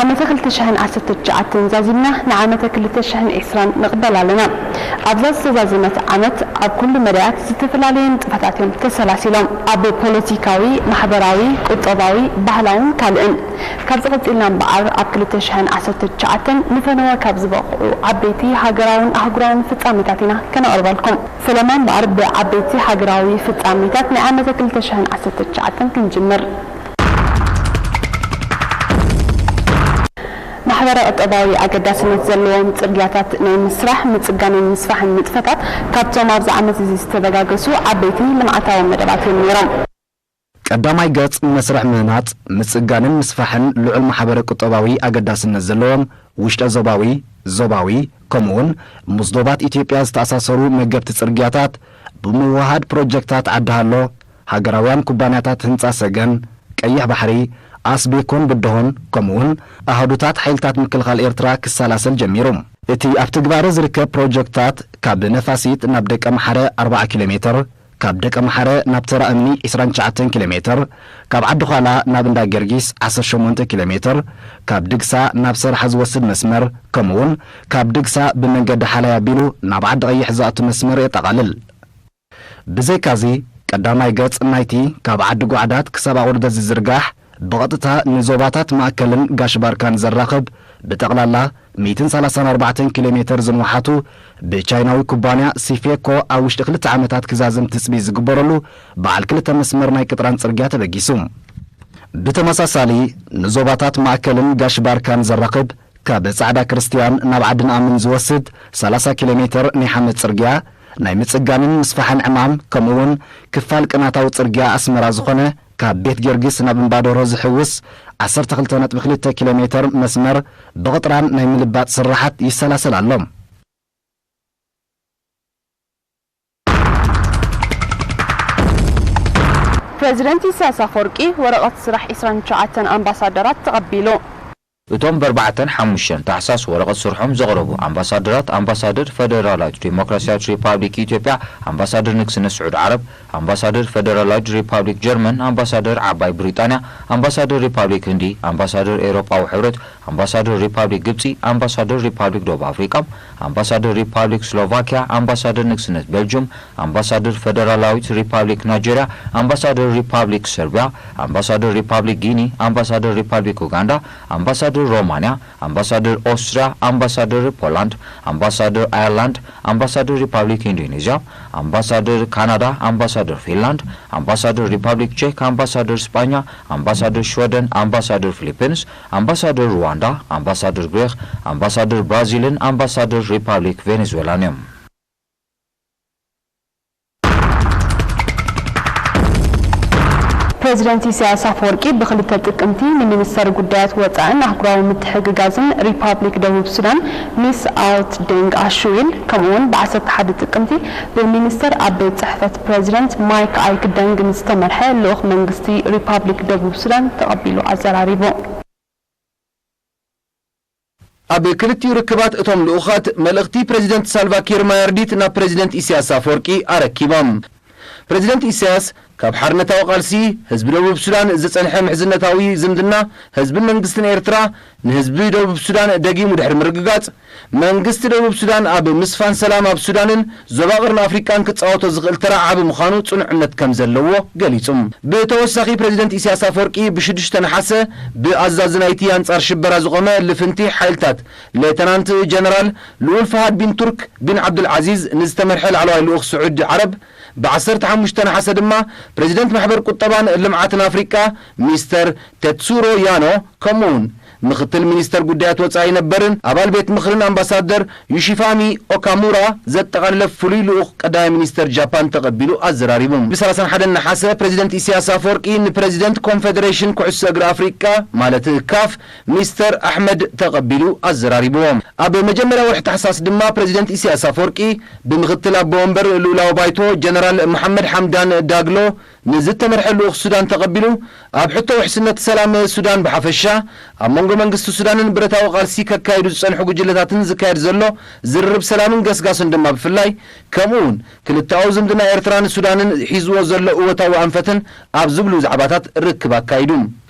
ዓመተ ክልተ ሽሕን ዓሰርተ ትሽዓተን ዛዚምና ንዓመተ ክልተ ሽሕን ዕስራን ንቕበል ኣለና። ኣብዛ ዝተዛዘመት ዓመት ኣብ ኩሉ መዳያት ዝተፈላለየ ንጥፈታት እዮም ተሰላሲሎም። ኣብ ፖለቲካዊ፣ ማሕበራዊ፣ ቁጠባዊ፣ ባህላውን ካልእን። ካብዚ ቀጺልና እምበኣር ኣብ ክልተ ሽሕን ዓሰርተ ትሽዓተን ንፈነወ ካብ ዝበቕዑ ዓበይቲ ሃገራውን ኣህጉራውን ፍጻሜታት ኢና ከነቕርበልኩም። ፈለማ እምበኣር ብዓበይቲ ሃገራዊ ፍጻሜታት ናይ ዓመተ ክልተ ሽሕን ዓሰርተ ትሽዓተን ክንጅምር። ማሕበረ ቁጠባዊ ኣገዳስነት ዘለዎም ጽርግያታት ናይ ምስራሕ፣ ምጽጋንን ምስፋሕን ንጥፈታት ካብቶም ኣብዚ ዓመት እዚ ዝተበጋገሱ ዓበይቲ ልምዓታዊ መደባት እዮም ነይሮም። ቀዳማይ ገጽ መስርሕ ምህናጽ፣ ምጽጋንን ምስፋሕን ልዑል ማሕበረ ቁጠባዊ ኣገዳስነት ዘለዎም ውሽጠ ዞባዊ፣ ዞባዊ፣ ከምኡውን ምስ ዶባት ኢትዮጵያ ዝተኣሳሰሩ መገብቲ ጽርግያታት ብምውህሃድ ፕሮጀክታት ዓዲ ሃሎ፣ ሃገራውያን ኩባንያታት ህንጻ ሰገን፣ ቀይሕ ባሕሪ፣ ኣስቤኮን ብድሆን፣ ከምኡውን ኣሃዱታት ሓይልታት ምክልኻል ኤርትራ ክሰላሰል ጀሚሩ። እቲ ኣብ ትግባረ ዝርከብ ፕሮጀክታት ካብ ነፋሲት ናብ ደቀምሓረ ኣርብዓ ኪሎ ሜትር፣ ካብ ደቀምሓረ ናብ ተራ እምኒ ዕስራን ትሽዓተን ኪሎ ሜትር፣ ካብ ዓዲ ዃላ ናብ እንዳ ጊዮርጊስ ዓሰርተ ሸሞንተ ኪሎ ሜትር፣ ካብ ድግሳ ናብ ሰርሓ ዝወስድ መስመር፣ ከምኡውን ካብ ድግሳ ብመንገዲ ሓላይ ኣቢሉ ናብ ዓዲ ቀይሕ ዝኣቱ መስመር የጠቓልል። ብዘይካዚ፣ ቀዳማይ ገጽ ናይቲ ካብ ዓዲ ጓዕዳት ክሳብ ኣቑርደት ዝዝርጋሕ፣ ብቐጥታ ንዞባታት ማእከልን ጋሽ ባርካን ዘራኽብ፣ ብጠቕላላ ሚእትን ሰላሳን ኣርባዕተን ኪሎ ሜትር ዝንውሓቱ፣ ብቻይናዊ ኩባንያ ሲፌኮ ኣብ ውሽጢ ክልተ ዓመታት ክዛዘም ትጽቢት ዝግበረሉ በዓል ክልተ መስመር ናይ ቅጥራን ጽርግያ ተበጊሱ። ብተመሳሳሊ፣ ንዞባታት ማእከልን ጋሽ ባርካን ዘራኽብ፣ ካብ ጻዕዳ ክርስትያን ናብ ዓዲ ነኣምን ዝወስድ ሰላሳ ኪሎ ሜትር ናይ ሓመድ ጽርግያ፣ ናይ ምጽጋንን ምስፋሕን ዕማም፣ ከምኡውን ክፋል ቅናታዊ ጽርግያ ኣስመራ ዝኾነ፣ ካብ ቤት ጊዮርጊስ ናብ እምባዶሮ ዝሕውስ ዓሰርተ ክልተ ነጥቢ ክልተ ኪሎ ሜትር መስመር ብቕጥራን ናይ ምልባጥ ስራሓት ይሰላሰል ኣሎ። ፕረዚደንት ኢሳያስ ኣፈወርቂ ወረቐት ስራሕ ዕስራን ትሽዓተን ኣምባሳደራት ተቐቢሉ። እቶም ብኣርባዕተን ሓሙሽተን ታሕሳስ ወረቐት ስርሖም ዘቕረቡ ኣምባሳደራት፣ ኣምባሳደር ፈደራላዊት ዲሞክራሲያዊት ሪፓብሊክ ኢትዮጵያ፣ ኣምባሳደር ንግስነት ስዑድ ዓረብ፣ ኣምባሳደር ፈደራላዊት ሪፓብሊክ ጀርመን፣ ኣምባሳደር ዓባይ ብሪጣንያ፣ ኣምባሳደር ሪፓብሊክ ህንዲ፣ ኣምባሳደር ኤውሮጳዊ ሕብረት፣ ኣምባሳደር ሪፓብሊክ ግብጺ፣ ኣምባሳደር ሪፓብሊክ ደቡብ ኣፍሪቃ፣ ኣምባሳደር ሪፓብሊክ ስሎቫኪያ፣ ኣምባሳደር ንግስነት ቤልጅዩም፣ ኣምባሳደር ፈደራላዊት ሪፓብሊክ ናይጄርያ፣ ኣምባሳደር ሪፓብሊክ ሰርቢያ፣ ኣምባሳደር ሪፓብሊክ ጊኒ፣ ኣምባሳደር ሪፓብሊክ ኡጋንዳ፣ ኣምባሳደር ሮማንያ፣ ኣምባሳደር ኦስትርያ፣ ኣምባሳደር ፖላንድ፣ ኣምባሳደር ኣየርላንድ፣ ኣምባሳደር ሪፓብሊክ ኢንዶኔዥያ፣ ኣምባሳደር ካናዳ፣ ኣምባሳደር ፊንላንድ፣ ኣምባሳደር ሪፓብሊክ ቼክ፣ ኣምባሳደር ስጳኛ፣ ኣምባሳደር ሽወደን፣ ኣምባሳደር ፊሊፒንስ፣ ኣምባሳደር ሩዋንዳ፣ ኣምባሳደር ግሪኽ፣ ኣምባሳደር ብራዚልን ኣምባሳደር ሪፓብሊክ ቬኔዙዌላን እዮም። ፕረዚደንት ኢሳያስ ኣፈወርቂ ብክልተ ጥቅምቲ ንሚኒስተር ጉዳያት ወጻእን ኣህጉራዊ ምትሕግጋዝን ሪፓብሊክ ደቡብ ሱዳን ሚስ ኣውት ደንግ ኣሽዊል፣ ከምኡውን ብዓሰርተ ሓደ ጥቅምቲ ብሚኒስተር ኣብ ቤት ጽሕፈት ፕረዚደንት ማይክ ኣይክ ደንግ ንዝተመርሐ ልኡኽ መንግስቲ ሪፓብሊክ ደቡብ ሱዳን ተቐቢሉ ኣዘራሪቡ። ኣብ ክልቲኡ ርክባት እቶም ልኡኻት፣ መልእኽቲ ፕረዚደንት ሳልቫ ኪር ማያርዲት ናብ ፕረዚደንት ኢሳያስ ኣፈወርቂ ኣረኪቦም። ፕረዚደንት ኢሳያስ፣ ካብ ሓርነታዊ ቃልሲ ህዝቢ ደቡብ ሱዳን ዝጸንሐ ምሕዝነታዊ ዝምድና ህዝብን መንግስትን ኤርትራ፣ ንህዝቢ ደቡብ ሱዳን ደጊሙ ድሕሪ ምርግጋጽ፣ መንግስቲ ደቡብ ሱዳን ኣብ ምስፋን ሰላም ኣብ ሱዳንን ዞባ ቀርኒ ኣፍሪቃን ክጻወቶ ዝኽእል ተራ ዓቢ ምዃኑ ጽኑዕነት ከም ዘለዎ ገሊጹ። ብተወሳኺ፣ ፕረዚደንት ኢሳያስ ኣፈወርቂ ብሽዱሽተ ነሓሰ ብኣዛዚ ናይቲ ኣንጻር ሽበራ ዝቖመ ልፍንቲ ሓይልታት ሌተናንት ጀነራል ልኡል ፋሃድ ቢን ቱርክ ቢን ዓብዱልዓዚዝ ንዝተመርሐ ላዕለዋይ ልኡኽ ስዑዲ ዓረብ፣ ብዓሰርተ ሓሙሽተ ነሓሰ ድማ ፕረዚደንት ማሕበር ቁጠባን ልምዓትን ኣፍሪቃ ሚስተር ቴትሱሮ ያኖ፣ ከምኡውን ምኽትል ሚኒስተር ጉዳያት ወጻኢ ነበርን ኣባል ቤት ምኽርን ኣምባሳደር ዩሺፋሚ ኦካሙራ ዘጠቓለለ ፍሉይ ልኡኽ ቀዳማይ ሚኒስተር ጃፓን ተቐቢሉ ኣዘራሪቡ። ብሰላሳን ሓደን ነሓሰ ፕረዚደንት ኢሳያስ ኣፈወርቂ ንፕረዚደንት ኮንፌደሬሽን ኩዕሶ እግሪ ኣፍሪቃ ማለት ካፍ ሚስተር ኣሕመድ ተቐቢሉ ኣዘራሪብዎ። ኣብ መጀመርያ ወርሒ ታሕሳስ ድማ ፕረዚደንት ኢሳያስ ኣፈወርቂ ብምኽትል ኣቦ ወንበር ልኡላዊ ባይቶ ጀነራል መሓመድ ሓምዳን ዳግሎ ንዝተመርሐ ልኡኽ ሱዳን ተቐቢሉ ኣብ ሕቶ ውሕስነት ሰላም ሱዳን ብሓፈሻ ኣብ መንጎ መንግስቲ ሱዳንን ብረታዊ ቃልሲ ከካይዱ ዝጸንሑ ጉጅለታትን ዝካየድ ዘሎ ዝርርብ ሰላምን ገስጋስን ድማ ብፍላይ፣ ከምኡ እውን ክልተኣዊ ዝምድና ኤርትራን ሱዳንን ሒዝዎ ዘሎ እወታዊ ኣንፈትን ኣብ ዝብሉ ዛዕባታት ርክብ ኣካይዱ።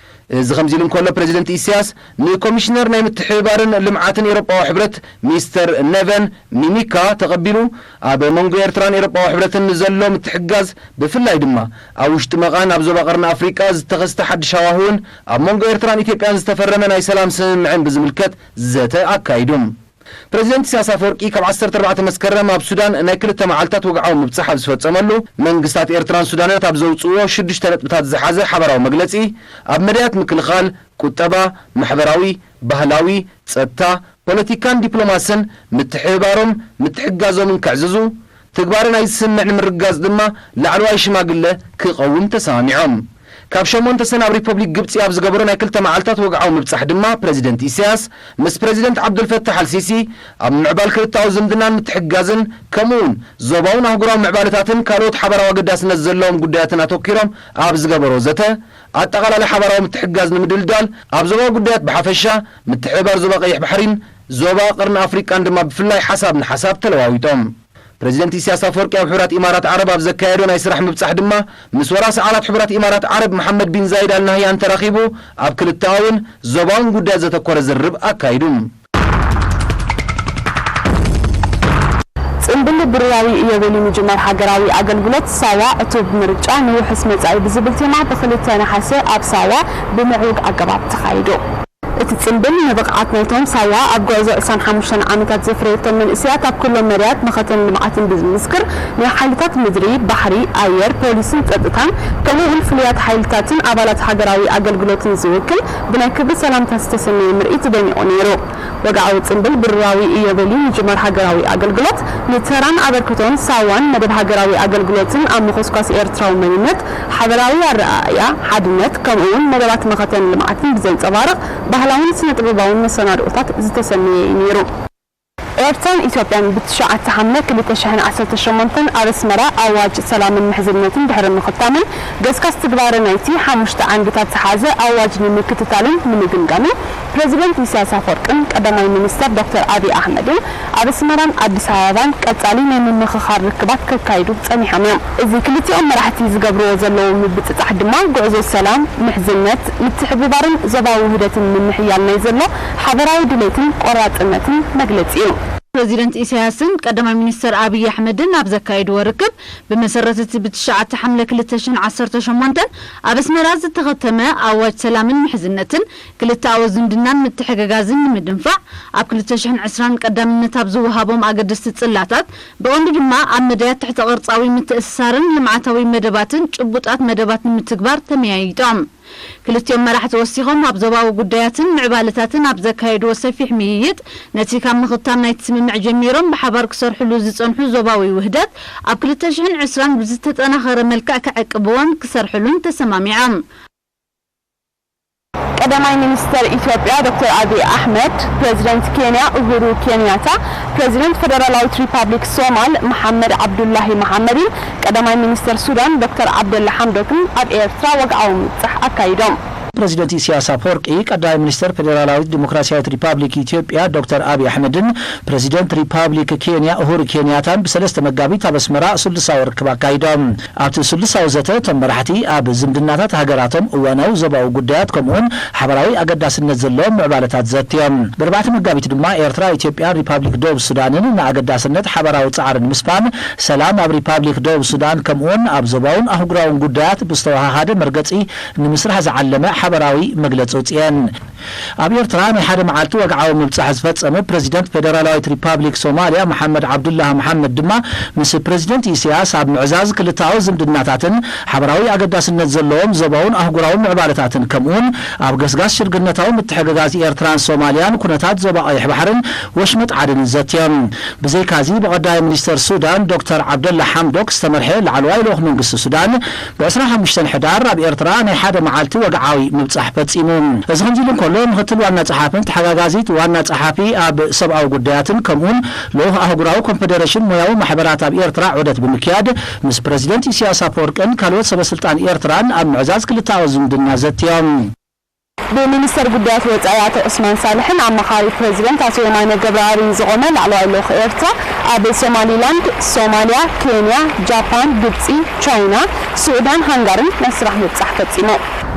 እዚ ከምዚ ኢሉ እንከሎ፣ ፕረዚደንት ኢሳያስ ንኮሚሽነር ናይ ምትሕብባርን ልምዓትን ኤውሮጳዊ ሕብረት ሚስተር ነቨን ሚሚካ ተቐቢሉ፣ ኣብ መንጎ ኤርትራን ኤውሮጳዊ ሕብረትን ንዘሎ ምትሕግጋዝ፣ ብፍላይ ድማ ኣብ ውሽጢ መቓን ኣብ ዞባ ቀርኒ ኣፍሪቃ ዝተኸስተ ሓድሽ ሃዋህውን ኣብ መንጎ ኤርትራን ኢትዮጵያን ዝተፈረመ ናይ ሰላም ስምምዕን ብዝምልከት ዘተ ኣካይዱ። ፕረዚደንት ኢሳያስ ኣፈወርቂ ካብ ዓሰርተ ኣርባዕተ መስከረም ኣብ ሱዳን ናይ ክልተ መዓልታት ወግዓዊ ምብጻሕ ኣብ ዝፈጸመሉ፣ መንግስታት ኤርትራን ሱዳንን ኣብ ዘውጽእዎ ሽዱሽተ ነጥብታት ዝሓዘ ሓባራዊ መግለጺ፣ ኣብ መዳያት ምክልኻል፣ ቁጠባ፣ ማሕበራዊ፣ ባህላዊ፣ ጸጥታ፣ ፖለቲካን ዲፕሎማስን ምትሕብባሮም፣ ምትሕግጋዞምን ከዕዝዙ፣ ትግባረ ናይዚ ስምምዕ ንምርግጋጽ ድማ ላዕለዋይ ሽማግለ ክቐውም ተሰማሚዖም። ካብ ሸሞንተ ሰነ ኣብ ሪፐብሊክ ግብጺ ኣብ ዝገበሮ ናይ ክልተ መዓልታት ወግዓዊ ምብጻሕ ድማ፣ ፕረዚደንት ኢሳያስ ምስ ፕረዚደንት ዓብዱልፈታሕ ኣልሲሲ ኣብ ምምዕባል ክልተኣዊ ዝምድናን ምትሕግጋዝን፣ ከምኡ'ውን ዞባውን ኣህጉራዊ ምዕባለታትን ካልኦት ሓባራዊ ኣገዳስነት ዘለዎም ጉዳያትን ኣተኲሮም ኣብ ዝገበሮ ዘተ፣ ኣጠቓላሊ ሓባራዊ ምትሕግጋዝ ንምድልዳል፣ ኣብ ዞባዊ ጉዳያት ብሓፈሻ፣ ምትሕብባር ዞባ ቀይሕ ባሕሪን ዞባ ቀርኒ ኣፍሪቃን ድማ ብፍላይ ሓሳብ ንሓሳብ ተለዋዊጦም። ፕረዚደንት ኢሳያስ ኣፈወርቂ ኣብ ሕቡራት ኢማራት ዓረብ ኣብ ዘካየዶ ናይ ስራሕ ምብጻሕ ድማ፣ ምስ ወራሲ ዓራት ሕቡራት ኢማራት ዓረብ መሓመድ ቢን ዛይድ ኣል ናህያን ተራኺቡ፣ ኣብ ክልተኣውን ዞባውን ጉዳያት ዘተኮረ ዝርርብ ኣካይዱ። ጽምብል ብሩራዊ ኢዮቤልዩ ምጅማር ሃገራዊ ኣገልግሎት ሳዋ ዕቱብ ምርጫ ንውሑስ መጻኢ ብዝብል ቴማ ብክልተ ነሓሰ ኣብ ሳዋ ብምዕሩግ ኣገባብ ተኻይዱ። እቲ ጽምብል ንብቕዓት ናይቶም ሳዋ ኣብ ጉዕዞ ዕስራን ሓሙሽተን ዓመታት ዘፍረየቶም መንእሰያት ኣብ ኩሎም መዳያት መኸተን ልምዓትን ብምምስክር፣ ናይ ሓይልታት ምድሪ፣ ባሕሪ፣ ኣየር፣ ፖሊስን ጸጥታን፣ ከምኡ እውን ፍሉያት ሓይልታትን ኣባላት ሃገራዊ ኣገልግሎትን ዝውክል ብናይ ክብሪ ሰላምታ ዝተሰነየ ምርኢት ደሚቑ ነይሩ። ወግዓዊ ጽምብል ብሩራዊ ኢዮቤልዩ ምጅማር ሃገራዊ ኣገልግሎት፣ ንተራን ኣበርክቶን ሳዋን መደብ ሃገራዊ ኣገልግሎትን ኣብ ምኹስኳስ ኤርትራዊ መንነት፣ ሓበራዊ ኣረኣእያ፣ ሓድነት፣ ከምኡ'ውን መደባት መኸተን ልምዓትን ብዘንጸባርቕ ባህላውን ስነ-ጥበባውን መሰናድኦታት ዝተሰነየ እዩ ነይሩ። ኤርትራን ኢትዮጵያን ብትሽዓተ ሓምለ ክልተ ሽሕን ዓሰርተ ሸሞንተን ኣብ ኣስመራ ኣዋጅ ሰላምን ምሕዝነትን ድሕሪ ምኽታመን፣ ገስጋስ ትግባረ ናይቲ ሓሙሽተ ዓንድታት ዝሓዘ ኣዋጅ ንምክትታልን ንምግምጋምን፣ ፕረዚደንት ኢሳያስ ኣፈወርቅን ቀዳማይ ሚኒስተር ዶክተር ኣብይ ኣሕመድን ኣብ ኣስመራን ኣዲስ ኣበባን ቀጻሊ ናይ ምምኽኻር ርክባት ከካይዱ ጸኒሖም እዮም። እዚ ክልቲኦም መራሕቲ ዝገብርዎ ዘለዉ ምብጽጻሕ ድማ፣ ጉዕዞ ሰላም፣ ምሕዝነት፣ ምትሕብባርን ዞባዊ ውህደትን ንምሕያል ናይ ዘሎ ሓበራዊ ድሌትን ቆራጽነትን መግለጺ እዩ። ፕረዚደንት ኢሳያስን ቀዳማይ ሚኒስተር ኣብይ ኣሕመድን ኣብ ዘካየድዎ ርክብ፣ ብመሰረት እቲ ብትሽዓተ ሓምለ ክልተ ሽሕን ዓሰርተ ሸሞንተን ኣብ ኣስመራ ዝተኸተመ ኣዋጅ ሰላምን ምሕዝነትን፣ ክልተኣዊ ዝምድናን ምትሕግጋዝን ንምድንፋዕ፣ ኣብ ክልተ ሽሕን ዕስራን ቀዳምነት ኣብ ዝወሃቦም ኣገደስቲ ጽላታት፣ ብቐንዱ ድማ ኣብ መዳያት ትሕተ ቅርጻዊ ምትእስሳርን ልምዓታዊ መደባትን ጭቡጣት መደባት ንምትግባር ተመያይጦም። ክልቲኦም መራሕቲ ወሲኾም ኣብ ዞባዊ ጉዳያትን ምዕባለታትን ኣብ ዘካየድዎ ሰፊሕ ምይይጥ፣ ነቲ ካብ ምኽታም ናይቲ ስምምዕ ጀሚሮም ብሓባር ክሰርሕሉ ዝጸንሑ ዞባዊ ውህደት ኣብ ክልተ ሽሕን ዕስራን ብዝተጠናኸረ መልክዕ ክዕቅብዎን ክሰርሕሉን ተሰማሚዖም። ቀዳማይ ሚኒስተር ኢትዮጵያ ዶክተር ኣብይ ኣሕመድ፣ ፕረዚደንት ኬንያ ኡሁሩ ኬንያታ፣ ፕረዚደንት ፈደራላዊት ሪፓብሊክ ሶማል መሓመድ ዓብዱላሂ መሓመድን ቀዳማይ ሚኒስተር ሱዳን ዶክተር ዓብደላ ሓምዶክን ኣብ ኤርትራ ወግዓዊ ምብጻሕ ኣካይዶም። ፕረዚደንት ኢሳያስ ኣፈወርቂ፣ ቀዳማይ ሚኒስተር ፈደራላዊት ዲሞክራሲያዊት ሪፓብሊክ ኢትዮጵያ ዶክተር ኣብይ ኣሕመድን ፕረዚደንት ሪፓብሊክ ኬንያ ኡሁሩ ኬንያታን ብሰለስተ መጋቢት ኣብ ኣስመራ ስሉሳዊ ርክብ ኣካይዶም። ኣብቲ ስሉሳዊ ዘተ፣ እቶም መራሕቲ ኣብ ዝምድናታት ሃገራቶም፣ እዋናዊ ዞባዊ ጉዳያት፣ ከምኡውን ሓበራዊ ኣገዳስነት ዘለዎም ምዕባለታት ዘትዮም። ብኣርባዕተ መጋቢት ድማ፣ ኤርትራ፣ ኢትዮጵያን ሪፓብሊክ ደቡብ ሱዳንን ንኣገዳስነት ሓባራዊ ጻዕሪ ንምስፋን፣ ሰላም ኣብ ሪፓብሊክ ደቡብ ሱዳን፣ ከምኡውን ኣብ ዞባውን ኣህጉራውን ጉዳያት ብዝተወሃሃደ መርገጺ ንምስራሕ ዝዓለመ ሓባራዊ መግለጺ ኣውጺኤን። ኣብ ኤርትራ ናይ ሓደ መዓልቲ ወግዓዊ ምብጻሕ ዝፈጸመ ፕረዚደንት ፌደራላዊት ሪፓብሊክ ሶማልያ መሓመድ ዓብዱላህ መሓመድ ድማ፣ ምስ ፕረዚደንት ኢሳያስ ኣብ ምዕዛዝ ክልተኣዊ ዝምድናታትን ሓበራዊ ኣገዳስነት ዘለዎም ዞባውን ኣህጉራውን ምዕባለታትን፣ ከምኡውን ኣብ ገስጋስ ሽርግነታዊ ምትሕግጋዝ ኤርትራን ሶማልያን፣ ኩነታት ዞባ ቀይሕ ባሕርን ወሽመጥ ዓደንን ዘትዮም። ብዘይካዚ፣ ብቐዳማይ ሚኒስተር ሱዳን ዶክተር ዓብደላ ሓምዶክ ዝተመርሐ ላዕለዋይ ልኡኽ መንግስቲ ሱዳን፣ ብዕስራን ሓሙሽተን ሕዳር ኣብ ኤርትራ ናይ ሓደ መዓልቲ ወግዓዊ ምብጻሕ ፈጺሙ። እዚ ከምዚ ኢሉ እንከሎ፣ ምክትል ዋና ጸሓፍን ተሓጋጋዚት ዋና ጸሓፊ ኣብ ሰብኣዊ ጉዳያትን፣ ከምኡውን ልኡኽ ኣህጉራዊ ኮንፈደረሽን ሞያዊ ማሕበራት ኣብ ኤርትራ ዑደት ብምክያድ፣ ምስ ፕረዚደንት ኢሳያስ ኣፈወርቅን ካልኦት ሰበስልጣን ኤርትራን ኣብ ምዕዛዝ ክልተኣዊ ዝምድና ዘትዮም። ብሚኒስተር ጉዳያት ወጻኢ ኣቶ ዑስማን ሳልሕን ኣማኻሪ ፕረዚደንት ኣቶ የማነ ገብረኣብን ዝቖመ ላዕለዋይ ልኡኽ ኤርትራ ኣብ ሶማሊላንድ፣ ሶማልያ፣ ኬንያ፣ ጃፓን፣ ግብጺ፣ ቻይና፣ ስዑዳን ሃንጋርን ናይ ስራሕ ምብጻሕ ፈጺሙ።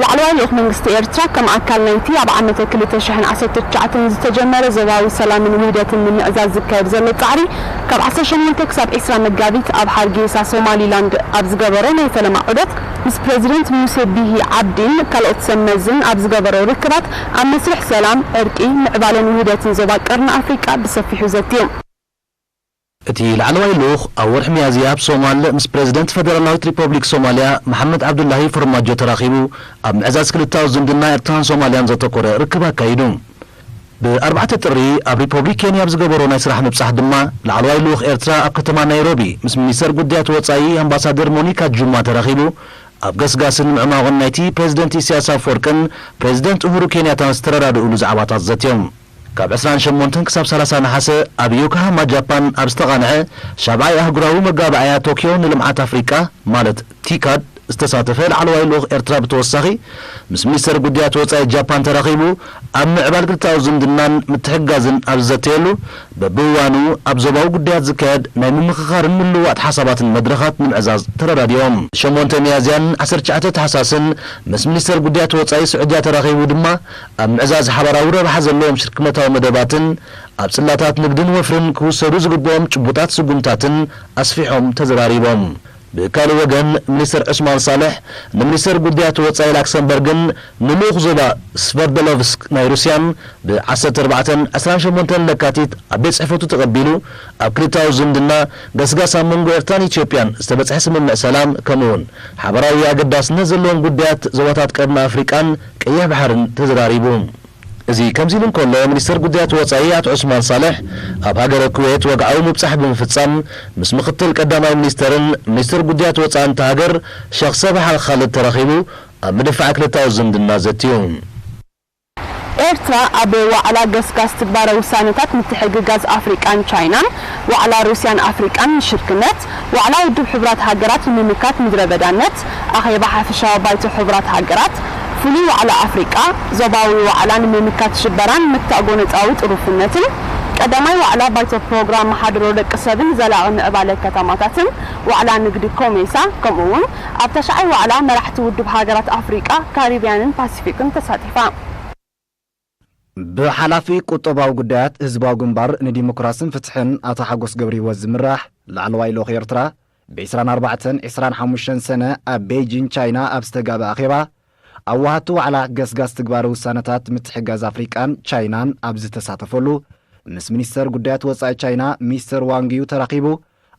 ላዕለዋይ ልኡኽ መንግስቲ ኤርትራ ከም ኣካል ናይቲ ኣብ ዓመተ ክልተ ሽሕን ዓሰርተ ትሽዓተን ዝተጀመረ ዞባዊ ሰላምን ውህደትን ንምዕዛዝ ዝካየድ ዘሎ ጻዕሪ ካብ ዓሰርተ ሸሞንተ ክሳብ ዕስራ መጋቢት ኣብ ሓርጌሳ ሶማሊላንድ ኣብ ዝገበሮ ናይ ፈለማ ዑደት ምስ ፕረዚደንት ሙሴ ቢሂ ዓብዲን ካልኦት ሰብ መዝን ኣብ ዝገበሮ ርክባት ኣብ መስርሕ ሰላም፣ ዕርቂ፣ ምዕባለን ውህደትን ዞባ ቀርኒ ኣፍሪቃ ብሰፊሑ ዘትዩ። እቲ ላዕለዋይ ልኡኽ ኣብ ወርሒ ሚያዝያ ኣብ ሶማል ምስ ፕረዚደንት ፈደራላዊት ሪፐብሊክ ሶማልያ መሓመድ ዓብዱላሂ ፈርማጆ ተራኺቡ ኣብ ምዕዛዝ ክልተኣዊ ዝምድና ኤርትራን ሶማልያን ዘተኮረ ርክብ ኣካይዱ። ብኣርባዕተ ጥሪ ኣብ ሪፐብሊክ ኬንያ ኣብ ዝገበሮ ናይ ስራሕ ምብጻሕ ድማ ላዕለዋይ ልኡኽ ኤርትራ ኣብ ከተማ ናይሮቢ ምስ ሚኒስተር ጉዳያት ወጻኢ ኣምባሳደር ሞኒካ ጁማ ተራኺቡ ኣብ ገስጋስን ምዕማቑን ናይቲ ፕረዚደንት ኢሳያስ ኣፈወርቅን ፕረዚደንት ኡሁሩ ኬንያታን ዝተረዳድእሉ ዛዕባታት ዘትዮም። ካብ ዕስራን ሸሞንተን ክሳብ ሰላሳ ነሓሰ ኣብ ዮኮሃማ ጃፓን ኣብ ዝተቓንዐ ሻብዓይ ኣህጉራዊ መጋባእያ ቶክዮ ንልምዓት ኣፍሪቃ ማለት ቲካድ ዝተሳተፈ ላዕለዋይ ልኡኽ ኤርትራ ብተወሳኺ ምስ ሚኒስተር ጉዳያት ወጻኢ ጃፓን ተራኺቡ ኣብ ምዕባል ክልተኣዊ ዝምድናን ምትሕግጋዝን ኣብ ዝዘተየሉ በብእዋኑ ኣብ ዞባዊ ጉዳያት ዝካየድ ናይ ምምኽኻርን ምልውዋጥ ሓሳባትን መድረኻት ንምዕዛዝ ተረዳዲኦም። ሸሞንተ ሚያዝያን ዓሰርተ ትሽዓተ ታሕሳስን ምስ ሚኒስተር ጉዳያት ወጻኢ ስዑድያ ተራኺቡ ድማ ኣብ ምዕዛዝ ሓባራዊ ረብሓ ዘለዎም ሽርክነታዊ መደባትን ኣብ ጽላታት ንግድን ወፍርን ክውሰዱ ዝግብኦም ጭቡጣት ስጉምታትን ኣስፊሖም ተዘራሪቦም። ብካልእ ወገን ሚኒስተር ዑስማን ሳልሕ ንሚኒስተር ጉዳያት ወጻኢ ላክሰምበርግን ንልኡኽ ዞባ ስቨርደሎቭስክ ናይ ሩስያን ብ ዓሰርተ ኣርባዕተን ዕስራን ሸሞንተን ለካቲት ኣብ ቤት ጽሕፈቱ ተቐቢሉ ኣብ ክልተኣዊ ዝምድና ገስጋስ ኣብ መንጎ ኤርትራን ኢትዮጵያን ዝተበጽሐ ስምምዕ ሰላም ከምኡውን ሓበራዊ ኣገዳስነት ዘለዎም ጉዳያት ዞባታት ቀርኒ ኣፍሪቃን ቀይሕ ባሕርን ተዘራሪቡ። እዚ ከምዚ ኢሉ እንከሎ፣ ሚኒስተር ጉዳያት ወጻኢ ኣቶ ዑስማን ሳልሕ ኣብ ሃገረ ኩዌት ወግዓዊ ምብጻሕ ብምፍጻም ምስ ምኽትል ቀዳማይ ሚኒስተርን ሚኒስተር ጉዳያት ወጻኢን እታ ሃገር ሸኽ ሰባሕ ኣል ኻልድ ተራኺቡ ኣብ ምድፋዕ ክልተኣዊ ዝምድና ዘትዩ። ኤርትራ ኣብ ዋዕላ ገስጋስ ትግባረ ውሳነታት ምትሕግጋዝ ኣፍሪቃን ቻይናን፣ ዋዕላ ሩስያን ኣፍሪቃን ንሽርክነት፣ ዋዕላ ውድብ ሕቡራት ሃገራት ንምምካት ምድረ በዳነት፣ ኣኼባ ሓፈሻዊ ባይቶ ሕቡራት ሃገራት፣ ፍሉይ ዋዕላ ኣፍሪቃ፣ ዞባዊ ዋዕላ ንምምካት ሽበራን ምክታእ ጎነጻዊ ጥሩፍነትን፣ ቀዳማይ ዋዕላ ባይቶ ፕሮግራም መሓድሮ ደቂ ሰብን ዘላቒ ምዕባለ ከተማታትን፣ ዋዕላ ንግዲ ኮሜሳ፣ ከምኡ እውን ኣብ ተሽዓይ ዋዕላ መራሕቲ ውድብ ሃገራት ኣፍሪቃ፣ ካሪብያንን ፓሲፊክን ተሳቲፋ። ብሓላፊ ቁጠባዊ ጉዳያት ህዝባዊ ግንባር ንዲሞክራስን ፍትሕን ኣቶ ሓጎስ ገብረሂወት ዝምራሕ ላዕለዋይ ልኡኽ ኤርትራ፣ ብ ዕስራን ኣርባዕተን ዕስራን ሓሙሽተን ሰነ ኣብ ቤይጂን ቻይና ኣብ ዝተጋበ ኣኼባ፣ ኣብ ወሃድቲ ዋዕላ ገስጋስ ትግባረ ውሳነታት ምትሕግጋዝ ኣፍሪቃን ቻይናን ኣብ ዝተሳተፈሉ፣ ምስ ሚኒስተር ጉዳያት ወጻኢ ቻይና ሚስተር ዋንግ ዩ ተራኺቡ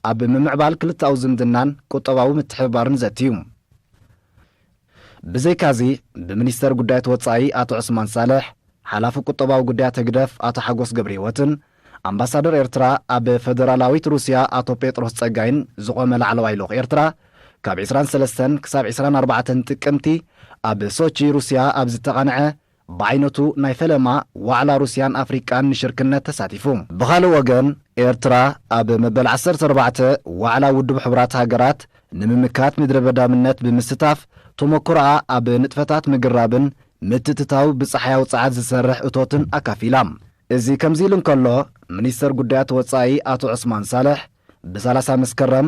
ኣብ ምምዕባል ክልተኣዊ ዝምድናን ቁጠባዊ ምትሕብባርን ዘትዩ። ብዘይካዚ፣ ብሚኒስተር ጉዳያት ወጻኢ ኣቶ ዑስማን ሳልሕ፣ ሓላፊ ቁጠባዊ ጉዳያት ህግደፍ ኣቶ ሓጎስ ገብረሂወትን ኣምባሳደር ኤርትራ ኣብ ፈደራላዊት ሩስያ ኣቶ ጴጥሮስ ጸጋይን ዝቖመ ላዕለዋይ ልኡኽ ኤርትራ፣ ካብ ዕስራን ሰለስተን ክሳብ ዕስራን ኣርባዕተን ጥቅምቲ ኣብ ሶቺ ሩስያ ኣብ ዝተቓንዐ ብዓይነቱ ናይ ፈለማ ዋዕላ ሩስያን ኣፍሪቃን ንሽርክነት ተሳቲፉ። ብኻልእ ወገን፣ ኤርትራ ኣብ መበል ዓሰርተ ኣርባዕተ ዋዕላ ውድብ ሕቡራት ሃገራት ንምምካት ምድረ በዳምነት ብምስታፍ፣ ተመኩሮኣ ኣብ ንጥፈታት ምግራብን ምትእትታው ብጸሓያዊ ጸዓት ዝሰርሕ እቶትን ኣካፊላ። እዚ ከምዚ ኢሉ እንከሎ፣ ሚኒስተር ጉዳያት ወጻኢ ኣቶ ዑስማን ሳልሕ፣ ብሰላሳ መስከረም፣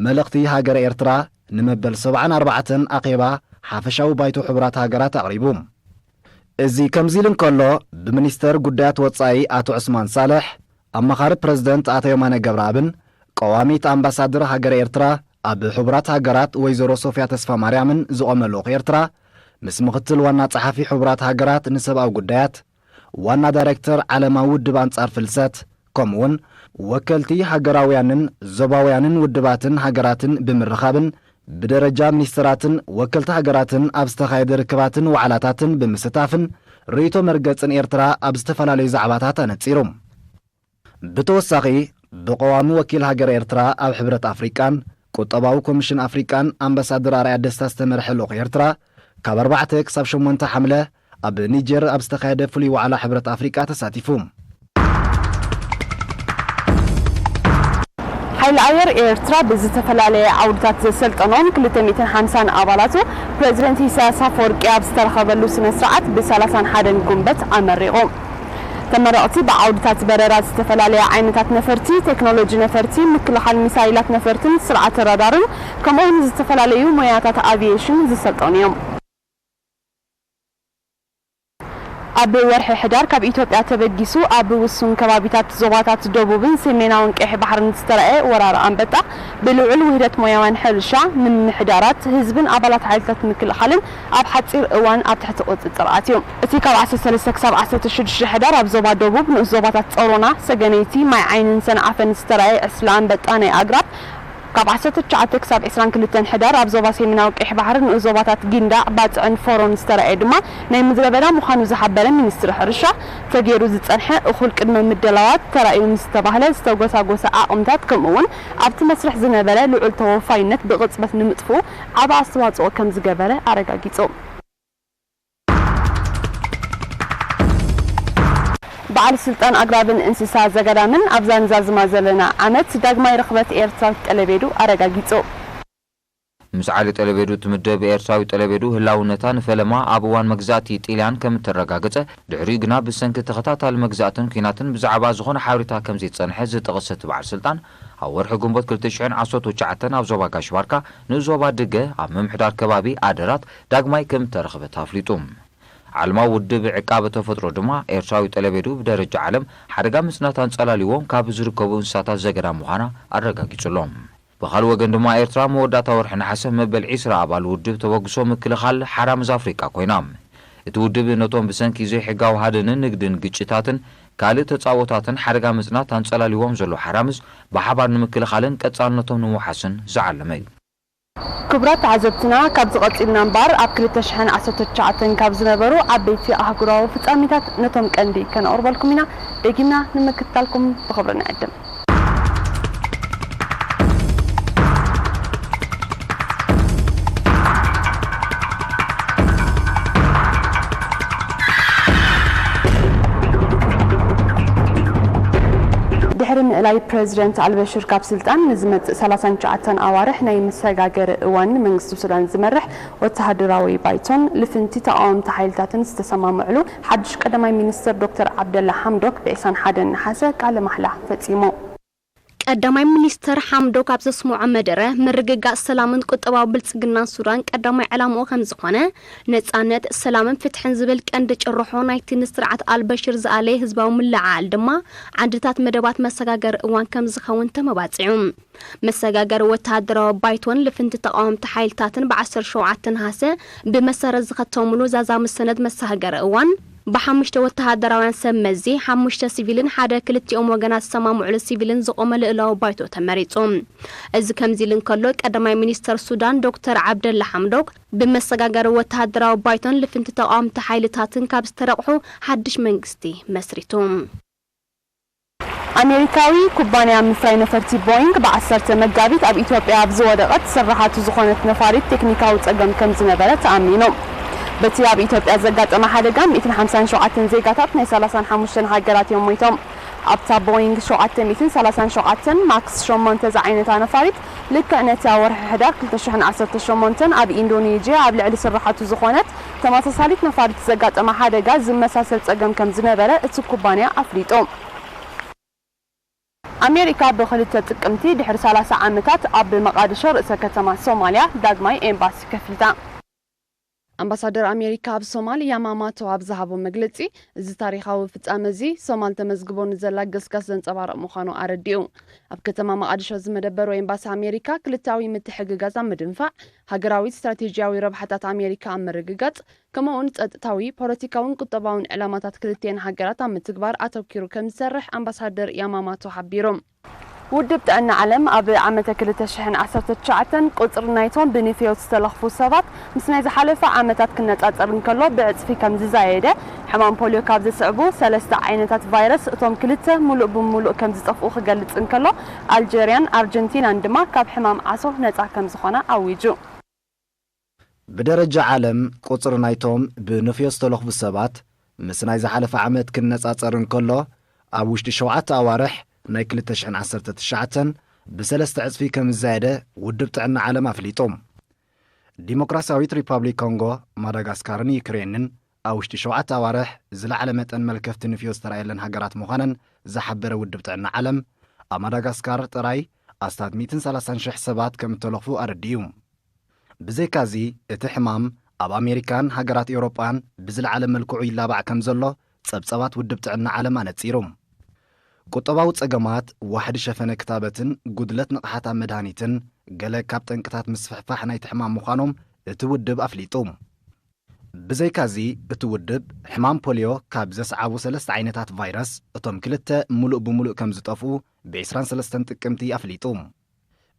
መልእኽቲ ሃገረ ኤርትራ ንመበል ሰብዓን ኣርባዕተን ኣኼባ ሓፈሻዊ ባይቶ ሕቡራት ሃገራት ኣቕሪቡ። እዚ ከምዚ ኢሉ እንከሎ፣ ብሚኒስተር ጉዳያት ወጻኢ ኣቶ ዑስማን ሳልሕ፣ ኣማኻሪ ፕረዚደንት ኣቶ የማነ ገብረኣብን ቀዋሚት ኣምባሳደር ሃገረ ኤርትራ ኣብ ሕቡራት ሃገራት ወይዘሮ ሶፍያ ተስፋማርያምን ዝቖመ ልኡኽ ኤርትራ፣ ምስ ምኽትል ዋና ጸሓፊ ሕቡራት ሃገራት ንሰብኣዊ ጉዳያት፣ ዋና ዳይሬክተር ዓለማዊ ውድብ ኣንጻር ፍልሰት፣ ከምኡውን ወከልቲ ሃገራውያንን ዞባውያንን ውድባትን ሃገራትን ብምርኻብን ብደረጃ ሚኒስተራትን ወከልቲ ሃገራትን ኣብ ዝተኻየደ ርክባትን ዋዕላታትን ብምስታፍን ርእይቶ መርገጽን ኤርትራ ኣብ ዝተፈላለዩ ዛዕባታት ኣነጺሩ። ብተወሳኺ፣ ብቐዋሚ ወኪል ሃገር ኤርትራ ኣብ ሕብረት ኣፍሪቃን ቁጠባዊ ኮሚሽን ኣፍሪቃን ኣምባሳደር ኣርኣያ ደስታ ዝተመርሐ ልኡኽ ኤርትራ፣ ካብ ኣርባዕተ ክሳብ ሸሞንተ ሓምለ ኣብ ኒጀር ኣብ ዝተኻየደ ፍሉይ ዋዕላ ሕብረት ኣፍሪቃ ተሳቲፉ። ሓይሊ ኣየር ኤርትራ ብዝተፈላለየ ዓውድታት ዘሰልጠኖም ክልተ ሚእትን ሓምሳን ኣባላቱ ፕሬዚደንት ኢሳያስ ኣፈወርቂ ኣብ ዝተረኸበሉ ስነ ስርዓት ብ ሰላሳን ሓደን ጉንበት ኣመሪቑ። ተመረቕቲ ብዓውድታት በረራ ዝተፈላለየ ዓይነታት ነፈርቲ፣ ቴክኖሎጂ ነፈርቲ፣ ምክልኻል ሚሳይላት ነፈርትን ስርዓተ ራዳርን ከምኡውን ዝተፈላለዩ ሞያታት ኣቪዬሽን ዝሰልጠኑ እዮም። ኣብ ወርሒ ሕዳር ካብ ኢትዮጵያ ተበጊሱ ኣብ ውሱን ከባቢታት ዞባታት ደቡብን ሰሜናውን ቀይሕ ባሕርን ዝተረኣየ ወራር ኣንበጣ ብልዑል ውህደት ሞያውያን ሕርሻ፣ ምምሕዳራት፣ ህዝብን ኣባላት ሓይልታት ምክልኻልን ኣብ ሓጺር እዋን ኣብ ትሕቲ ቁጽጽር ኣትዩ። እቲ ካብ ዓሰርተ ሰለስተ ክሳብ ዓሰርተ ሽዱሽተ ሕዳር ኣብ ዞባ ደቡብ ንኡስ ዞባታት ጸሮና፣ ሰገነይቲ፣ ማይ ዓይንን ሰንዓፈን ዝተረኣየ ዕስለ ኣንበጣ ናይ ኣግራብ ካብ ዓሰርተ ትሽዓተ ክሳብ ዕስራን ክልተን ሕዳር ኣብ ዞባ ሰሜናዊ ቀይሕ ባሕሪ ንኡስ ዞባታት ጊንዳዕ፣ ባጽዕን ፎሮን ዝተራእየ ድማ ናይ ምድረ በዳ ምዃኑ ዝሓበረ ሚኒስትሪ ሕርሻ፣ ተገይሩ ዝጸንሐ እኹል ቅድመ ምድላዋት ተራእዩ ምስ ዝተባህለ ዝተጎሳጎሰ ዓቕምታት ከምኡ እውን ኣብቲ መስርሕ ዝነበረ ልዑል ተወፋይነት ብቕጽበት ንምጥፍኡ ዓቢ ኣስተዋጽኦ ከም ዝገበረ ኣረጋጊጹ። በዓል ስልጣን ኣግራብን እንስሳ ዘገዳምን ኣብዛ ንዛዝማ ዘለና ዓመት ዳግማይ ርኽበት ኤርትራዊት ጠለቤዱ ኣረጋጊጹ። ምስ ዓሊ ጠለቤዱ እትምደብ ኤርትራዊት ጠለቤዱ ህላውነታ ንፈለማ ኣብ እዋን መግዛእቲ ጥልያን ከም እተረጋገጸ፣ ድሕሪኡ ግና ብሰንኪ ተኸታታሊ መግዛእትን ኲናትን ብዛዕባ ዝኾነ ሓበሬታ ከም ዘይጸንሐ ዝጠቐሰ እቲ በዓል ስልጣን፣ ኣብ ወርሒ ግንቦት ክልተ ሽሕን ዓሰርተ ትሽዓተን ኣብ ዞባ ጋሽ ባርካ ንኡስ ዞባ ድገ ኣብ ምምሕዳር ከባቢ ኣደራት ዳግማይ ከም እተረኽበት ኣፍሊጡ። ዓለማዊ ውድብ ዕቃበ ተፈጥሮ ድማ ኤርትራዊ ጠለቤዱ ብደረጃ ዓለም ሓደጋ ምጽናት ኣንጸላልይዎም ካብ ዝርከቡ እንስሳታት ዘገዳም ምዃና ኣረጋጊጹ ኣሎ። ብኻልእ ወገን ድማ ኤርትራ መወዳእታ ወርሒ ነሓሰ መበል ዕስራ ኣባል ውድብ ተበግሶ ምክልኻል ሓራምዝ ኣፍሪቃ ኮይና። እቲ ውድብ ነቶም ብሰንኪ ዘይሕጋዊ ሃደንን ንግድን ግጭታትን ካልእ ተጻቦታትን ሓደጋ ምጽናት ኣንጸላልይዎም ዘለዉ ሓራምዝ ብሓባር ንምክልኻልን ቀጻልነቶም ንምውሓስን ዝዓለመ እዩ። ክቡራት ተዓዘብትና፣ ካብዚ ቀጺልና እምበኣር ኣብ ክልተ ሽሕን ዓሰርተ ትሽዓተን ካብ ዝነበሩ ዓበይቲ ኣህጉራዊ ፍጻሜታት ነቶም ቀንዲ ከነቕርበልኩም ኢና። ደጊምና ንምክትታልኩም ብኽብሪ ንዕድም። ድሕሪ ምእላይ ፕረዚደንት ኣልበሽር ካብ ስልጣን፣ ንዝመጽእ ሰላሳን ትሽዓተን ኣዋርሕ ናይ መሰጋገሪ እዋን ንመንግስቲ ሱዳን ዝመርሕ ወተሃደራዊ ባይቶን ልፍንቲ ተቓወምቲ ሓይልታትን ዝተሰማምዕሉ ሓድሽ ቀዳማይ ሚኒስትር ዶክተር ዓብደላ ሓምዶክ ብ ዕስራን ሓደን ነሓሰ ቃለ ማሕላ ፈጺሙ። ቀዳማይ ሚኒስተር ሓምዶክ ኣብ ዘስምዖ መደረ፣ ምርግጋጽ ሰላምን ቁጠባዊ ብልጽግናን ሱዳን ቀዳማይ ዕላምኡ ከም ዝኾነ፣ ነጻነት፣ ሰላምን ፍትሕን ዝብል ቀንዲ ጭርሖ ናይቲ ንስርዓት ኣልበሽር ዝኣለየ ህዝባዊ ምልዕዓል ድማ ዓንድታት መደባት መሰጋገሪ እዋን ከም ዝኸውን ተመባጺዑ። መሰጋገሪ ወተሃደራዊ ባይቶን ልፍንቲ ተቓወምቲ ሓይልታትን ብ ዓሰርተ ሸውዓተ ነሓሰ ብመሰረት ዝኸተሙሉ ዛዛሚ ሰነድ መሰጋገሪ እዋን፣ ብሓሙሽተ ወተሃደራውያን ሰብ መዚ፣ ሓሙሽተ ሲቪልን ሓደ ክልቲኦም ወገናት ዝሰማምዑሉ ሲቪልን ዝቖመ ልኡላዊ ባይቶ ተመሪጹ። እዚ ከምዚ ኢሉ እንከሎ፣ ቀዳማይ ሚኒስተር ሱዳን ዶክተር ዓብደላ ሓምዶክ ብመሰጋገሪ ወተሃደራዊ ባይቶን ልፍንቲ ተቓወምቲ ሓይልታትን ካብ ዝተረቑሑ ሓድሽ መንግስቲ መስሪቱ። ኣሜሪካዊ ኩባንያ ምፍራይ ነፈርቲ ቦይንግ ብ ዓሰርተ መጋቢት ኣብ ኢትዮጵያ ኣብ ዝወደቐት ስራሓቱ ዝኾነት ነፋሪት ቴክኒካዊ ጸገም ከም ዝነበረ ተኣሚኑ። በቲ ኣብ ኢትዮጵያ ዘጋጠመ ሓደጋ ሚእትን ሓምሳን ሸውዓተን ዜጋታት ናይ ሰላሳን ሓሙሽተን ሃገራት እዮም ሞይቶም። ኣብታ ቦይንግ ሸውዓተ ሚእትን ሰላሳን ሸውዓተን ማክስ ሸሞንተ ዝዓይነታ ነፋሪት ልክዕ ነቲ ኣብ ወርሒ ሕዳር ክልተ ሽሕን ዓሰርተ ሸሞንተን ኣብ ኢንዶኔዥያ ኣብ ልዕሊ ስራሓቱ ዝኾነት ተመሳሳሊት ነፋሪት ዘጋጠመ ሓደጋ ዝመሳሰል ጸገም ከም ዝነበረ እቲ ኩባንያ ኣፍሊጡ። ኣሜሪካ ብክልተ ጥቅምቲ ድሕሪ ሰላሳ ዓመታት ኣብ መቓድሾ ርእሰ ከተማ ሶማልያ ዳግማይ ኤምባሲ ከፊታ። ኣምባሳደር ኣሜሪካ ኣብ ሶማል ያማማቶ ኣብ ዝሃቦ መግለጺ፣ እዚ ታሪኻዊ ፍጻመ እዚ ሶማል ተመዝግቦ ንዘላ ገስጋስ ዘንጸባርቕ ምዃኑ ኣረዲኡ። ኣብ ከተማ መቓድሾ ዝመደበሩ ኤምባሲ ኣሜሪካ ክልተኣዊ ምትሕግጋዝ ኣብ ምድንፋዕ፣ ሃገራዊ ስትራቴጂያዊ ረብሓታት ኣሜሪካ ኣብ ምርግጋጽ፣ ከምኡ'ውን ጸጥታዊ፣ ፖለቲካውን ቁጠባውን ዕላማታት ክልቲኤን ሃገራት ኣብ ምትግባር ኣተኲሩ ከም ዝሰርሕ ኣምባሳደር ያማማቶ ሓቢሩ። ውድብ ጥዕና ዓለም ኣብ ዓመተ ክልተ ሽሕን ዓሰርተ ትሽዓተን ቁጽሪ ናይቶም ብንፍዮት ዝተለኽፉ ሰባት ምስ ናይ ዝሓለፈ ዓመታት ክነጻጸር እንከሎ ብዕጽፊ ከም ዝዛየደ፣ ሕማም ፖልዮ ካብ ዘስዕቡ ሰለስተ ዓይነታት ቫይረስ እቶም ክልተ ምሉእ ብምሉእ ከም ዝጠፍኡ ክገልጽ እንከሎ፣ ኣልጀርያን ኣርጀንቲናን ድማ ካብ ሕማም ዓሶ ነጻ ከም ዝኾና ኣዊጁ። ብደረጃ ዓለም፣ ቁጽሪ ናይቶም ብንፍዮ ዝተለኽፉ ሰባት ምስ ናይ ዝሓለፈ ዓመት ክነጻጸር እንከሎ፣ ኣብ ውሽጢ ሸውዓተ ኣዋርሕ ናይ ክልተ ሽሕን ዓሰርተ ትሽዓተን ብሰለስተ ዕጽፊ ከም ዝዛየደ ውድብ ጥዕና ዓለም ኣፍሊጡ። ዲሞክራሲያዊት ሪፓብሊክ ኮንጎ፣ ማዳጋስካርን ዩክሬንን ኣብ ውሽጢ ሸውዓተ ኣዋርሕ ዝለዓለ መጠን መልከፍቲ ንፍዮ ዝተራእየለን ሃገራት ምዃነን ዝሓበረ ውድብ ጥዕና ዓለም፣ ኣብ ማዳጋስካር ጥራይ ኣስታት ሚእትን ሰላሳን ሽሕ ሰባት ከም እተለኽፉ ኣረዲኡ። ብዘይካዚ፣ እቲ ሕማም ኣብ ኣሜሪካን ሃገራት ኤውሮጳን ብዝለዓለ መልክዑ ይላባዕ ከም ዘሎ ጸብጻባት ውድብ ጥዕና ዓለም ኣነጺሩ። ቁጠባዊ ጸገማት፣ ዋሕዲ ሸፈነ ክታበትን ጉድለት ንቕሓት ኣብ መድሃኒትን ገለ ካብ ጠንቅታት ምስፍሕፋሕ ናይቲ ሕማም ምዃኖም እቲ ውድብ ኣፍሊጡ። ብዘይካዚ፣ እቲ ውድብ ሕማም ፖልዮ ካብ ዘስዓቡ ሰለስተ ዓይነታት ቫይረስ፣ እቶም ክልተ ምሉእ ብምሉእ ከም ዝጠፍኡ ብ ዕስራን ሰለስተን ጥቅምቲ ኣፍሊጡ።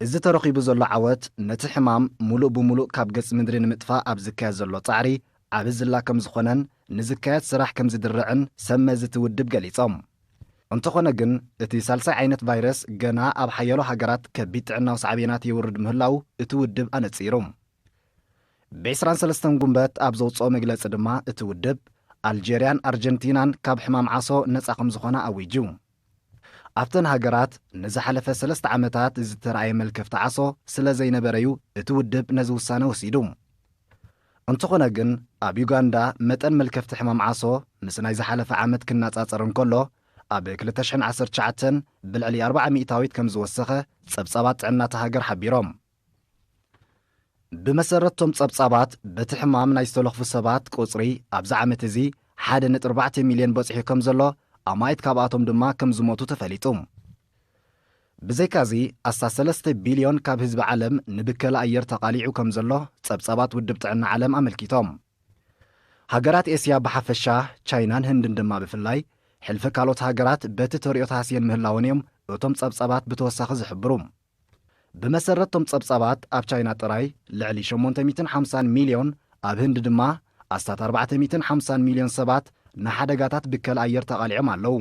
እዚ ተረኺቡ ዘሎ ዓወት፣ ነቲ ሕማም ምሉእ ብምሉእ ካብ ገጽ ምድሪ ንምጥፋእ ኣብ ዝካየድ ዘሎ ጻዕሪ ዓቢ ዝላ ከም ዝኾነን ንዝካየድ ስራሕ ከም ዝድርዕን ሰብ መዚ እቲ ውድብ ገሊጾም። እንተኾነ ግን፣ እቲ ሳልሳይ ዓይነት ቫይረስ ገና ኣብ ሓያሎ ሃገራት ከቢድ ጥዕናዊ ሳዕቤናት የውርድ ምህላዉ እቲ ውድብ ኣነጺሩ። ብ ዕስራን ሰለስተን ጉንበት ኣብ ዘውጽኦ መግለጺ ድማ፣ እቲ ውድብ ኣልጀርያን ኣርጀንቲናን ካብ ሕማም ዓሶ ነጻ ከም ዝኾና ኣዊጁ። ኣብተን ሃገራት ንዝሓለፈ ሰለስተ ዓመታት ዝተራእየ መልከፍቲ ዓሶ ስለ ዘይነበረ'ዩ እቲ ውድብ ነዚ ውሳነ ወሲዱ። እንተኾነ ግን፣ ኣብ ዩጋንዳ መጠን መልከፍቲ ሕማም ዓሶ ምስ ናይ ዝሓለፈ ዓመት ክነጻጸር እንከሎ፣ ኣብ ክልተ ሽሕን ዓሰርተ ትሽዓተን ብልዕሊ ኣርብዓ ሚእታዊት ከም ዝወሰኸ ጸብጻባት ጥዕና እታ ሃገር ሓቢሮም። ብመሰረት እቶም ጸብጻባት፣ በቲ ሕማም ናይ ዝተለኽፉ ሰባት ቁጽሪ ኣብዚ ዓመት እዚ ሓደ ነጥቢ ኣርባዕተ ሚልዮን በጺሑ ከም ዘሎ፣ ኣማኢት ካብኣቶም ድማ ከም ዝሞቱ ተፈሊጡ። ብዘይካዚ፣ ኣስታት ሰለስተ ቢልዮን ካብ ህዝቢ ዓለም ንብከላ ኣየር ተቓሊዑ ከም ዘሎ ጸብጻባት ውድብ ጥዕና ዓለም ኣመልኪቶም። ሃገራት ኤስያ ብሓፈሻ፣ ቻይናን ህንድን ድማ ብፍላይ፣ ሕልፊ ካልኦት ሃገራት በቲ ተርእዮ ተሃስየን ምህላወን እዮም እቶም ጸብጻባት ብተወሳኺ ዝሕብሩ። ብመሰረት እቶም ጸብጻባት፣ ኣብ ቻይና ጥራይ ልዕሊ ሸሞንተ ሚእትን ሓምሳን ሚልዮን፣ ኣብ ህንዲ ድማ ኣስታት ኣርባዕተ ሚእትን ሓምሳን ሚልዮን ሰባት ንሓደጋታት ብከላ ኣየር ተቓሊዖም ኣለዉ።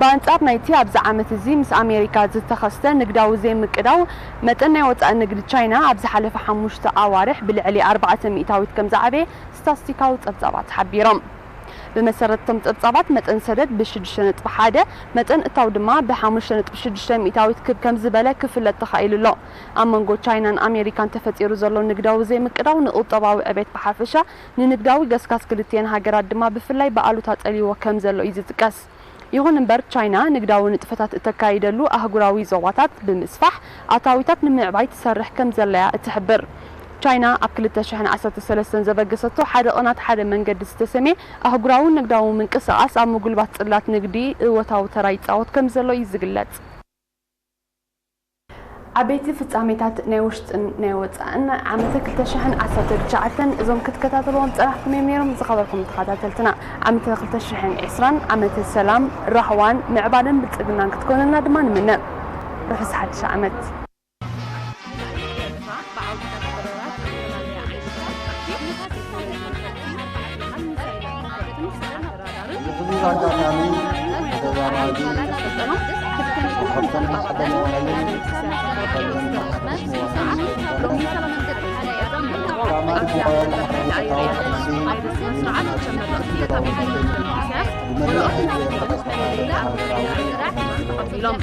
ብኣንጻር ናይቲ ኣብዚ ዓመት እዚ ምስ ኣሜሪካ ዝተኸስተ ንግዳዊ ዘይምቅዳው፣ መጠን ናይ ወጻኢ ንግዲ ቻይና ኣብ ዝሓለፈ ሓሙሽተ ኣዋርሕ ብልዕሊ ኣርባዕተ ሚእታዊት ከም ዝዓበየ ስታስቲካዊ ጸብጻባት ሓቢሮም። ብመሰረት እቶም ጸብጻባት፣ መጠን ሰደድ ብ ሽዱሽተ ነጥቢ ሓደ፣ መጠን እታው ድማ ብ ሓሙሽተ ነጥቢ ሽዱሽተ ሚእታዊት ክብ ከም ዝበለ ክፍለጥ ተኻኢሉ ኣሎ። ኣብ መንጎ ቻይናን ኣሜሪካን ተፈጢሩ ዘሎ ንግዳዊ ዘይምቅዳው ንቁጠባዊ ዕቤት ብሓፈሻ፣ ንንግዳዊ ገስጋስ ክልቲኤን ሃገራት ድማ ብፍላይ ብኣሉታ ጸልይዎ ከም ዘሎ እዩ ዝጥቀስ። ይኹን እምበር፣ ቻይና ንግዳዊ ንጥፈታት እተካይደሉ ኣህጉራዊ ዞባታት ብምስፋሕ፣ ኣታዊታት ንምዕባይ ትሰርሕ ከም ዘለያ እትሕብር። ቻይና ኣብ ክልተ ሽሕን ዓሰርተ ሰለስተን ዘበገሰቶ ሓደ ቅናት ሓደ መንገዲ ዝተሰምየ ኣህጉራዊ ንግዳዊ ምንቅስቓስ፣ ኣብ ምጉልባት ጽላት ንግዲ እወታዊ ተራ ይጻወት ከም ዘሎ እዩ ዝግለጽ። ዓበይቲ ፍጻሜታት ናይ ውሽጥን ናይ ወጻእን ዓመተ ክልተ ሽሕን ዓሰርተ ትሽዓተን፣ እዞም ክትከታተልዎም ዝጸናሕኩም እዮም ነይሮም። ዝኸበርኩም ተኸታተልትና፣ ዓመተ ክልተ ሽሕን ዕስራን ዓመተ ሰላም፣ ራህዋን ምዕባለን ብልጽግናን ክትኮነልና ድማ ንምነ። ርሑስ ሓድሽ ዓመት። ብፍሉይ ኣጋጣሚ፣ ብተዛማዲ፣ ብሓብተን ማሕበረ መዋዕልን፣ ብሓድሽ መዋዕልን፣ ብኣማን መዋዕል ሓድነታዊ ቃልሲ፣ ብመላእ ህዝቢ ኤርትራ ዝተኻየደ ሃገራዊ ኢሎም።